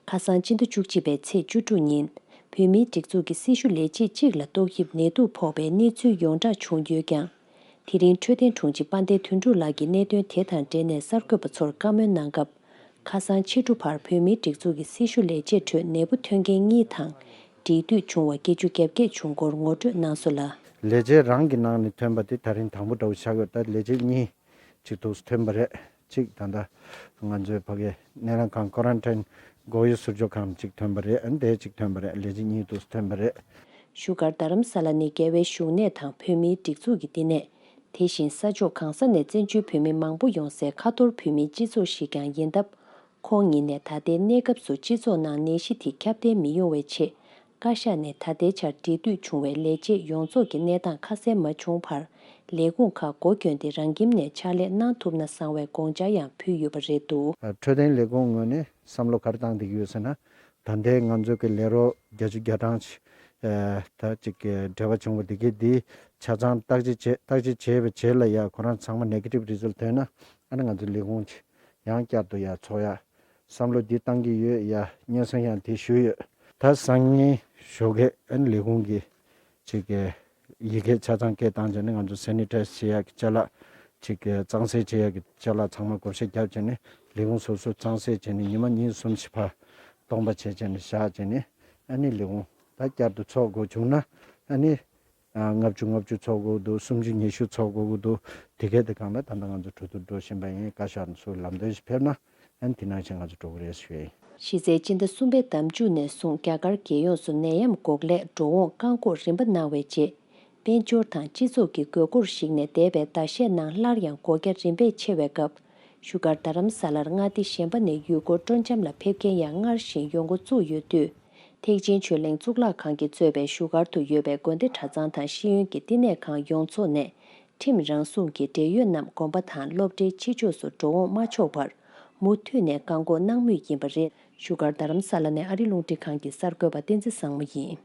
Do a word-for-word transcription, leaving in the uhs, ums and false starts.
ཁ་སང་སྤྱི་ཟླ་བཅུ་གཅིག་པའི་ཚེས་བཅུ་དྲུག་ཉིན། བོད་མིའི་སྒྲིག་འཛུགས་ཀྱི་སྲི་ཞུ་ལས་བྱེད་གཅིག་ལ་ཏོག་དབྱིབས་ནད་དུག་ཕོག་པའི་གནས་ཚུལ་ཡོངས་གྲགས་བྱུང་ཡོད་ཀྱང་། དེ་རིང་འཕྲོད་བསྟེན་དྲུང་ཆེ་དཔལ་ལྡན་དོན་གྲུབ་ལགས་ཀྱིས་གནད་དོན་དེ་དང་འབྲེལ་ནས་གསར་འགོད་པ་ཚོར་བཀའ་མོལ་གནང་སྐབས། ཁ་སང་ཕྱི་དྲོ་བར་བོད་མིའི་སྒྲིག་འཛུགས་ཀྱི་སྲི་ཞུ་ལས་བྱེད་ཁྲོད་ནད་འབུ་ཐོན་མཁན་གཉིས་དང་། འབྲེལ་མཐུད་བྱུང་བ་བརྒྱད་ཅུ་གྱ་བརྒྱད་བྱུང་སྐོར་ངོ་སྤྲོད་གནང་སོང་ལ། ལས་བྱེད་རང་གི་ནང་ནས་ཐོན་པ་དེ་ད་རིང་དང་པོ་འདྲ་བོ་ཆགས་ཡོད། ད་ལས་བྱེད་གཉིས་ཅིག་འདུག་སེ་ཐོན་པ་རེད། གཅིག་ད་ལྟ་ང་ཚོའི་ཕ་གའི་སྣེ་ལེན་ཁང་ཀོ་རན་ཊིན་འགོག་གཡོག་ཟུར་འཇོག་ཁང་གཅིག་ཐོན་པ་རེད། ཨ་ནི་དེ་གཅིག་ཐོན་པ་རེད། ལས་བྱེད་གཉིས་འདུག་སེ་ཐོན་པ་རེད། བཞུགས་སྒར་རྡ་རམ་ས་ལ་ནི་རྒྱལ་བའི་བཞུགས་གནས་དང་བོད་མིའི་སྒྲིག་འཛུགས་ཀྱི་བསྟི་གནས། དེ་བཞིན་ས་ཕྱོགས་གང་ས་ནས་བཙན་བྱོལ་བོད་མི་མང་པོ་ཡོང་སའི་ཁ་ཐོར་བོད་མིའི་སྤྱི་ཚོགས་ཤིག་ཀྱང་ཡིན་སྟབས། ཁོང་ཉིད་ནས་ད་ལྟའི་གནས་སྐབས་སུ་སྤྱི་ཚོགས་ནང་ནད་གཞི་དེ་ཁྱབ་གདལ་མི་ཡོང་བའི་ཆེད། བཀའ་ཤག་ནས་ད་ལྟའི་ཆར་འབྲེལ་མཐུད་བྱུང་བའི་ལས་བྱེད་ཡོངས་རྫོགས་ཀྱི་གནས་སྟངས་ཁ་གསལ་མ་བྱུང་བར། ལས་ཁུངས་ཁག་སྒོ་བསྐྱོན་ཏེ་རང་ཁྱིམ་ནས་ཕྱག་ལས་གནང་ཐུབ་ན་བཟང་བའི་དགོངས་འཆར་ཡང་ཕུལ་ཡོད་པ་རེད་འདུག། འཕྲོད་བསྟེན་ལས་ཁུངས་ངོས་ནས་བསམ་བློ་ག་རེ་བཏང་བསྡད་ཀྱི་ཡོད་ཟེར་ན། ད་ལྟའི་ང་ཚོ་གི་ལས་རོགས་བརྒྱ་ཆ་བརྒྱ་གྲངས་ཅིག་ཨ་ད་ཅིག་གི་འབྲེལ་བ་བྱུང་བ་འདི་གའི་འདི་ཆ་ཚང་བརྟག་དཔྱད་བྱས། བརྟག་དཔྱད་བྱས་པའི་རྗེས་ལ་ཡ་ཁོ་རང་ཚང་མ་ནེ་གེ་ཊིབ་རི་ཛལ་ཐོན་ན། ཨ་ནི་ང་ཚོ་ལས་ཁུངས་ཀྱི་ཡང་བསྐྱར་དུ་ཡ་ཚོགས་ཡ་བསམ་བློ་འདི་བཏང་གི་ཡོད། ཡ་སྙན་སེང་ཡང་དེ་ཞུས་ཡོད། ད་སང་ཉིན་ཞོགས་ཀས་ཨ་ནི་ལས་ཁུངས་ཀྱི་ཅིག་གི་ཡི་གེ་ཆ་ཚང་སྐད་བཏང་བྱས་ནས་ང་ཚོ་སེ་ནི་ཊའི་ཛི་བྱེད་ཡག་གི་ཅ་ལག་ཅིག་གི་གཙང་སེལ་བྱེད་ཡག་གི་ཅ་ལག་ཚང་མ་བགོ་བཤའ་བརྒྱབ་བྱས་ནས་ལས་ཁུངས་སོ་སོ་གཙང་སེལ་བྱས་ནས་ཉི་མ་གཉིས་གསུམ་ཞིག་ཕར་སྟོང་པ་བྱས་བྱས་ནས་བཞག་བྱས་ནས། ཨ་ནི་ལས་ཁུངས་ད་བསྐྱར་དུ་ཚོགས་དགོས་བྱུང་ན། ཨ་ནི་ཨ་ལྔ་བཅུ་ལྔ་བཅུ་ཚོགས་དགོས་འདུག། སུམ་ཅུ་ཉི་ཤུ་ཚོགས་དགོས་ཀྱི་འདུག། དེ་གས་དེ་སྒང་ལ་ད་ལྟ་ང་ཚོ་གྲོས་བསྡུར་འགྲོ་བཞིན་པ་ཡིན། བཀའ་ཤག་ནས་ཚུར་ལམ་སྟོན་ཞིག་ཕེབས་ན། ཨ་ནི་དེ་ནང་བཞིན་ང་ཚོ་འགྲོ་གི་རེད་ཞུ་ཡ་ཡིན། གཞི་རྩའི་སྤྱི་ཟླ་གསུམ་པའི་ཟླ་མཇུག་ནས་བཟུང་རྒྱ་གར་རྒྱལ་ཡོངས་སུ་ནད་ཡམས་འགོག་སླད་འགྲོ་འོང་བཀག་འགོག་རིམ་པ་གནང་བའི་རྗེས། དཔལ་འབྱོར་དང་སྤྱི་ཚོགས་ཀྱི་དགོས་མཁོར་གཞིགས་ནས་འདས་པའི་ཟླ་ཤས་ནང་སླར་ཡང་སྒོ་རྒྱ་རིམ་པས་ཕྱེ་བའི་སྐབས། བཞུགས་སྒར་རྡ་རམ་ས་ལར་མངའ་སྡེ་གཞན་པ་ནས་ཡུལ་སྐོར་སྤྲོ་འཆམ་ལ་ཕེབས་མཁན་ཡང་སྔར་བཞིན་ཡོང་འགོ་བཙུགས་ཡོད་དུས། ཐེག་ཆེན་ཆོས་གླིང་གཙུག་ལག་ཁང་གིས་གཙོས་པའི་བཞུགས་སྒར་དུ་ཡོད་པའི་དགོན་སྡེ་གྲྭ་ཚང་དང་ཤེས་ཡོན་གྱི་བསྟི་གནས་ཁང་ཡོངས་རྫོགས་ནས། ཁྲིམས་རང་སྲུང་གི་འབྲེལ་ཡོད་རྣམས་དགོན་པ་དང་སློབ་གྲྭའི་ཕྱི་ཕྱོགས་སུ་འགྲོ་འོང་མ་ཆོག་པར། མུ་མཐུད་ནས་བཀག་འགོག་གནང་མུས་ཡིན་པ་རེད། བཞུགས་སྒར་རྡ་རམ་ས་ལ་ནས་ཨ་རི་རླུང་འཕྲིན་ཁང་གི་གསར་འགོད་པ་བསྟན་འཛིན་བཟང་མོ་ཡིན།